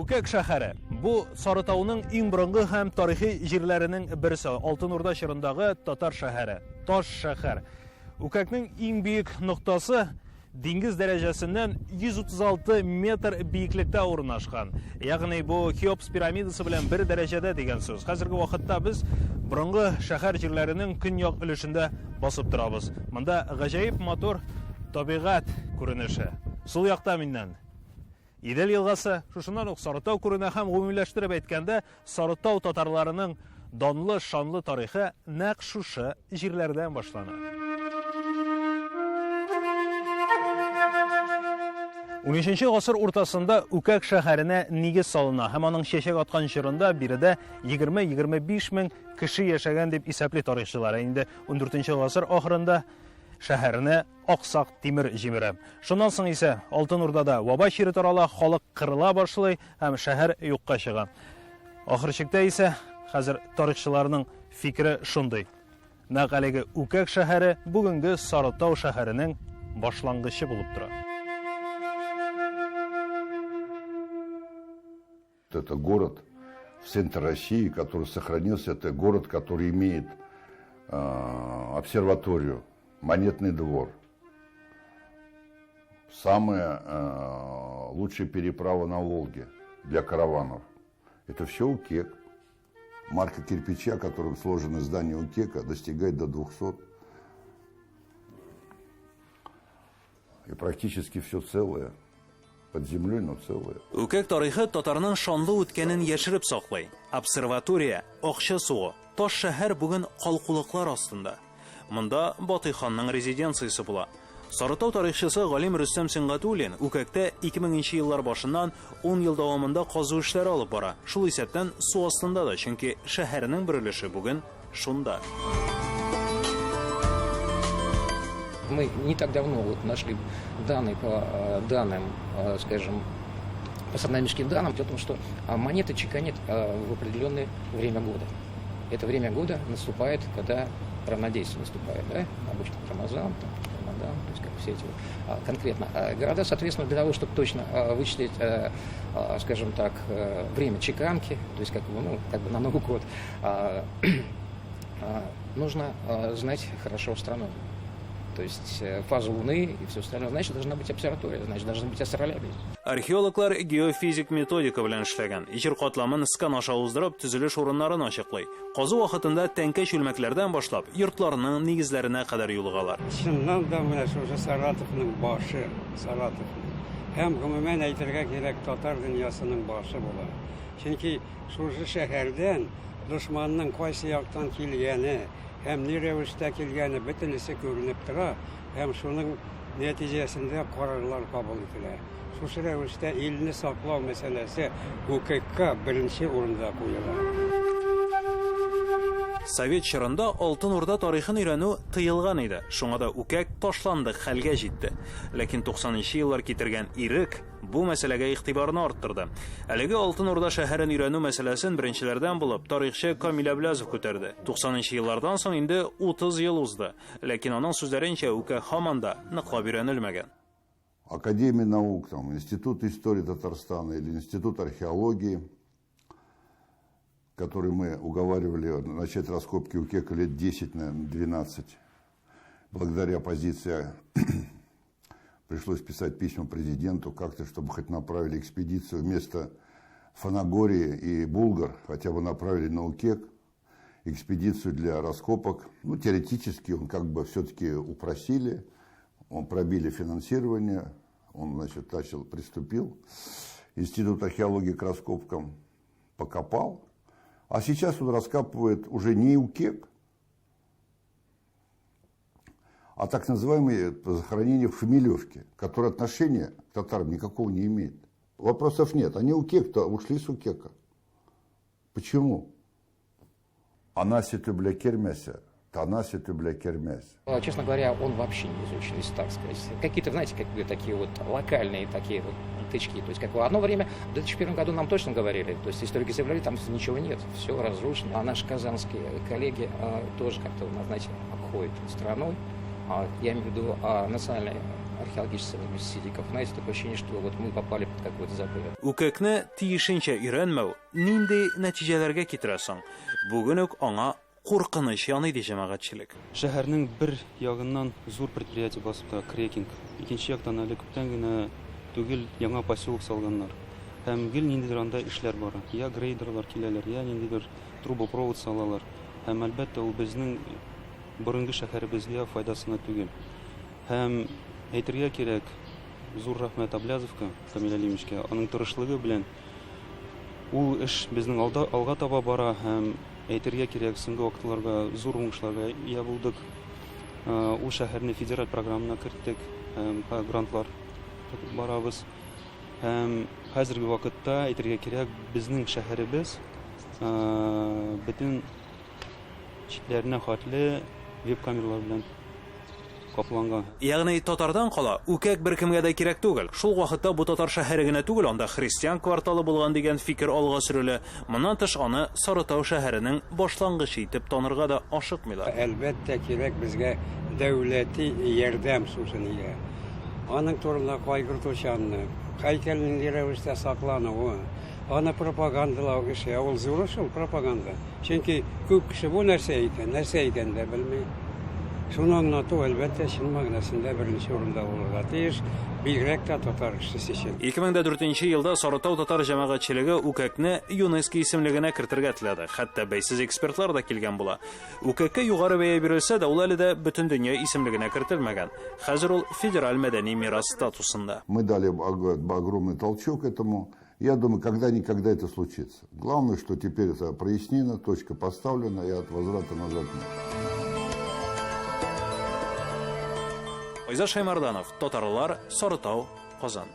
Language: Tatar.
Үкәк шәһәре. Бу Сарытауның иң борынгы һәм тарихи җирләренең берсе. Алтын Урда чорындагы татар шәһәре. Таш шәһәр. Үкәкнең иң биек ноктасы диңгез дәрәҗәсеннән 136 метр биеклектә урнашкан. Ягъни бу Хеопс пирамидасы белән бер дәрәҗәдә дигән сүз. Хәзерге вакытта без борынгы шәһәр җирләренең көньяк өлешендә басып торабыз. Монда гаҗәеп матур табигать күренеше. Сул якта миннән Идел елгасы, шушыннан ук Сарытау күренә һәм гомумиләштереп әйткәндә, Сарытау татарларының данлы, шанлы тарихы нәкъ шушы җирләрдән башлана. Унөченче гасыр уртасында Үкәк шәһәренә нигез салына һәм аның чәчәк аткан чорында биредә 20-25 мең кеше яшәгән дип исәпли тарихчылар. Ә инде ундүртенче гасыр ахырында шәһәрне Аксак Тимер җимерә. Шуннан соң исә Алтын Урдада ваба чире тарала, халык кырыла башлый һәм шәһәр юкка чыга. Ахыр чиктә исә хәзер тарихчыларның фикере шундый. Нәкъ әлеге Үкәк шәһәре бүгенге Сарытау шәһәренең башлангычы булып тора. Это город в центре России, который сохранился. Это город, который имеет обсерваторию, монетный двор. Самая лучшая переправа на Волге для караванов. Это все Укек. Марка кирпича, которым сложено здание Укека, достигает до 200. И практически все целое. Под землей, но целое. Үкәк тарихы татарның шанлы үткәнен яшереп саклый. Обсерватория, акча суы, таш шәһәр бүген калкулыклар астында. Монда Батый ханның резиденциясе була. Сарытау тарихчысы галим Рөстәм Сөнгатуллин Үкәктә 2000 нче еллар башыннан ун ел дәвамында казу эшләре алып бара. Шул исәптән су астында да, чөнки шәһәрнең бер өлеше бүген шунда. Мы не так давно нашли данные по данным, скажем, по астрономическим данным, о том, что монеты чеканят в определенное время года. Это время года наступает, когда равнодействие наступает, да? Обычно Рамазан, Рамадан, то есть как все эти конкретно. А города, соответственно, для того, чтобы точно вычислить, скажем так, время чеканки, то есть на Новый год, нужно знать хорошо астрономию. То есть фазу Луны и все остальное. Значит, должна быть обсерватория, значит, должна быть астролябия. Археологлар геофизик методика белән эшләгән. Җир катламын скан аша уздырып, төзелеш урыннарын ачыклый. Казу вакытында тәңкә чүлмәкләрдән башлап, йортларның нигезләренә кадәр юлыгалар. Чыннан да менә шушы Саратовның башы, Саратовның. Һәм гомумән әйтергә кирәк, татар дөньясының башы була. Чөнки шушы шәһәрдән дошманның кайсы яктан килгәне һәм ни рәвештә килгәне бөтенесе күренеп тора, һәм шуның нәтиҗәсендә карарлар кабул ителә. Шушы рәвештә илне саклау мәсьәләсе УКК беренче урында куела. Совет чорында Алтын Урда тарихын өйрәнү тыелган иде. Шуңа да Үкәк ташландык хәлгә җитте. Ләкин туксанынчы еллар китергән ирек бу мәсьәләгә игътибарны арттырды. Әлеге Алтын Урда шәһәрен өйрәнү мәсьәләсен беренчеләрдән булып тарихчы Камил Әбләзов күтәрде. Туксанынчы еллардан соң инде 30 ел узды. Ләкин аның сүзләренчә, Үкәк һаман да ныклап өйрәнелмәгән. Академия наук, Институт истории Татарстана или Институт археологии, который мы уговаривали начать раскопки Укека лет 10, наверное, 12. Благодаря оппозиции пришлось писать письма президенту как-то, чтобы хоть направили экспедицию вместо Фанагории и Булгар, хотя бы направили на Укек экспедицию для раскопок. Теоретически он все-таки упросили, он пробили финансирование, он, значит, начал, приступил. Институт археологии к раскопкам покопал. А сейчас он раскапывает уже не Укек, а так называемые захоронения в Шмелевке, которые отношения к татарам никакого не имеют. Вопросов нет. Они Укек-то ушли с Укека. Почему? Ана сөте белә кермәсә, тана сөте белә кермәс. Честно говоря, он вообще не изучен, если так сказать. Какие-то, знаете, как бы такие вот локальные такие вот тычки. То есть, как бы одно время, в 2001 году нам точно говорили, то есть историки заявляли, там ничего нет, все разрушено. А наши казанские коллеги тоже как-то, знаете, обходят страной. Я имею в виду, национальный Археологический Сидиков. Знаете, такое ощущение, что вот мы попали под какой-то запрет. Үкәкне тиешенчә өйрәнмәү нинди нәтиҗәләргә китерә соң? Бүген үк аңа куркыныч яный ди җәмәгатьчелек. Шәһәрнең бер ягыннан зур предприятие басып тора, крекинг. Икенче яктан әле күптән генә түгел яңа поселок салганнар. Һәм гел ниндидер анда эшләр бара. Я грейдерлар киләләр, я ниндидер трубопровод салалар. Һәм әлбәттә ул безнең борынгы шәһәребезгә файдасына түгел. Һәм әйтергә кирәк, зур рәхмәт Аблязовка, Камил Алимовичка, аның тырышлыгы белән ул эш безнең алда алга таба бара һәм әйтергә кирәк, соңгы вакытларда зур уңышларга ия булдык. Ул шәһәрне федераль программына керттек һәм грантлар тотып барабыз. Һәм хәзерге вакытта әйтергә кирәк, безнең шәһәребез бөтен читләренә хәтле веб-камералар белән капланган. Ягъни татардан кала Үкәк беркемгә дә кирәк түгел. Шул вакытта бу татар шәһәре генә түгел, анда христиан кварталы булган дигән фикер алга сөрелә. Моннан тыш аны Сарытау шәһәренең башлангычы итеп танырга да ашыкмыйлар. Әлбәттә, кирәк безгә дәүләти ярдәм шушыныя. Аның турында кайгыртучанлык, һәйкәлнең ни рәвештә саклануы, аны пропагандалау эше, ә ул зур эш ул пропаганда. Чөнки күп кеше бу нәрсә икән, нәрсә икән дә белми. Шуны аңлату, әлбәттә, чын мәгънәсендә беренче урында булырга тиеш, бигрәк тә татар кешесе өчен. 2004 елда Сарытау татар җәмәгатьчелеге Үкәкне ЮНЕСКО исемлегенә кертергә теләде. Хәтта бәйсез экспертлар да килгән була. Үкәккә югары бәя бирелсә дә, ул әле дә бөтендөнья исемлегенә кертелмәгән. Хәзер ул федераль мәдәни мирас статусында. Мы дали огромный толчок этому. Я думаю, когда-никогда это случится. Главное, что теперь это прояснено, точка поставлена, и от возврата назад нет. Айзат Шаймарданов, Татарлар, Сарытау, Казан.